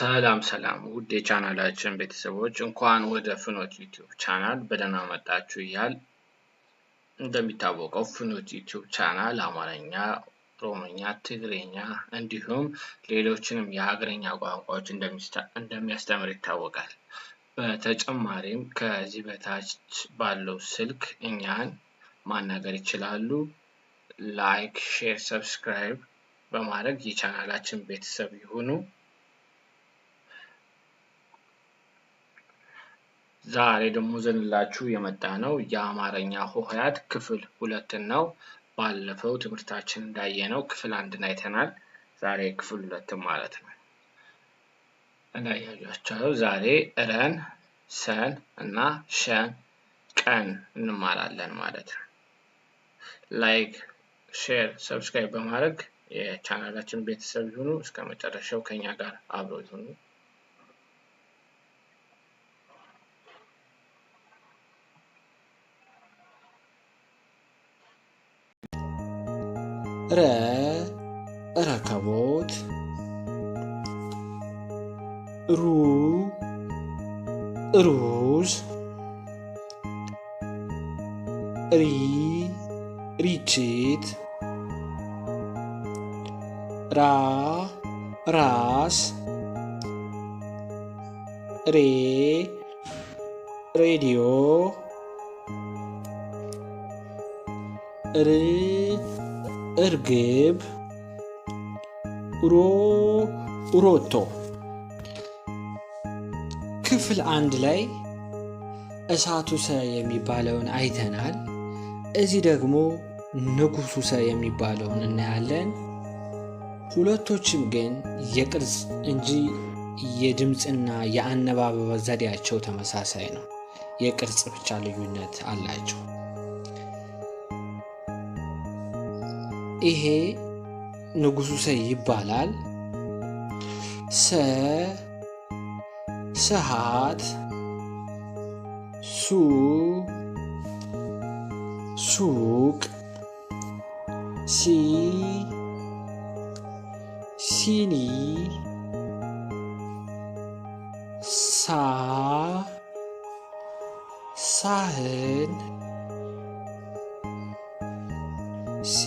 ሰላም ሰላም ውድ የቻናላችን ቤተሰቦች እንኳን ወደ ፍኖት ዩቲዩብ ቻናል በደህና መጣችሁ እያል እንደሚታወቀው ፍኖት ዩቲዩብ ቻናል አማርኛ፣ ኦሮምኛ፣ ትግርኛ እንዲሁም ሌሎችንም የሀገረኛ ቋንቋዎች እንደሚያስተምር ይታወቃል። በተጨማሪም ከዚህ በታች ባለው ስልክ እኛን ማናገር ይችላሉ። Like፣ share፣ subscribe በማድረግ የቻናላችን ቤተሰብ ይሁኑ። ዛሬ ደግሞ ዘንላችሁ የመጣ ነው የአማርኛ ሆሄያት ክፍል 2 ነው። ባለፈው ትምህርታችን እንዳየነው ክፍል 1ን አይተናል። ዛሬ ክፍል 2 ማለት ነው። እንዳያችኋቸው ዛሬ ረን፣ ሰን እና ሸን፣ ቀን እንማራለን ማለት ነው። Like፣ share፣ subscribe በማድረግ የቻናላችን ቤተሰብ ይሁኑ። እስከ መጨረሻው ከኛ ጋር አብረው ይሁኑ። ረ ረከቦት፣ ሩ ሩዝ፣ ሪ ርችት፣ ራ ራስ፣ ሬ ሬዲዮ፣ ር እርግብ፣ ሮ ሮቶ። ክፍል 1 ላይ እሳቱ ሰ የሚባለውን አይተናል። እዚህ ደግሞ ንጉሱ ሰ የሚባለውን እናያለን። ሁለቶችም ግን የቅርጽ እንጂ የድምፅና የአነባበብ ዘዴያቸው ተመሳሳይ ነው። የቅርጽ ብቻ ልዩነት አላቸው። ይሄ ንጉሱ ሰ ይባላል። ሰ ሰዓት፣ ሱ ሱቅ፣ ሲ ሲኒ፣ ሳ ሳህን፣ ሴ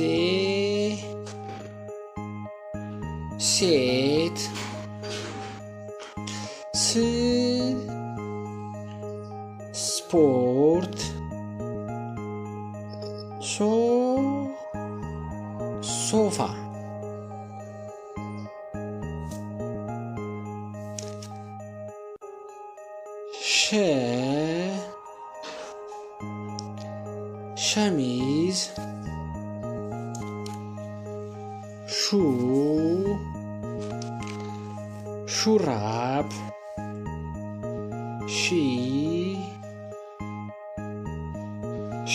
ሴት፣ ስ ስፖርት፣ ሶ ሶፋ። ሸ ሸሚዝ፣ ሹ ሹራብ፣ ሺ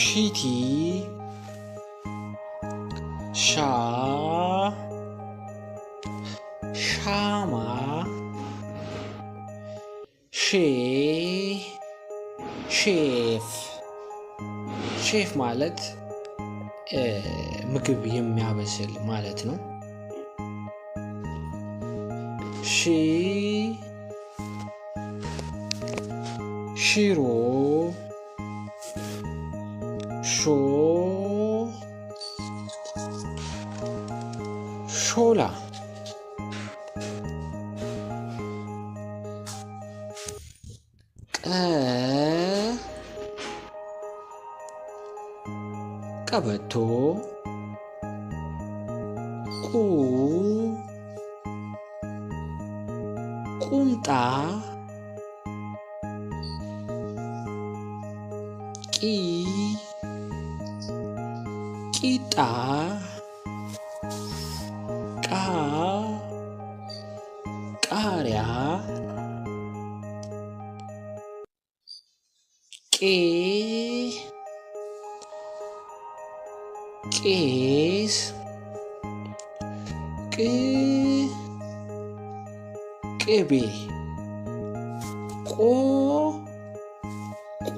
ሺቲ፣ ሻ ሻማ፣ ሼ ሼፍ። ሼፍ ማለት ምግብ የሚያበስል ማለት ነው። ሺ ሽሮ፣ ሾ ሾላ። ቀ ቀበቶ፣ ቁ ቁምጣ፣ ቂ ቂጣ፣ ቃ ቃሪያ፣ ቄ ቄስ፣ ቅ ቅቤ፣ ቆ ቆ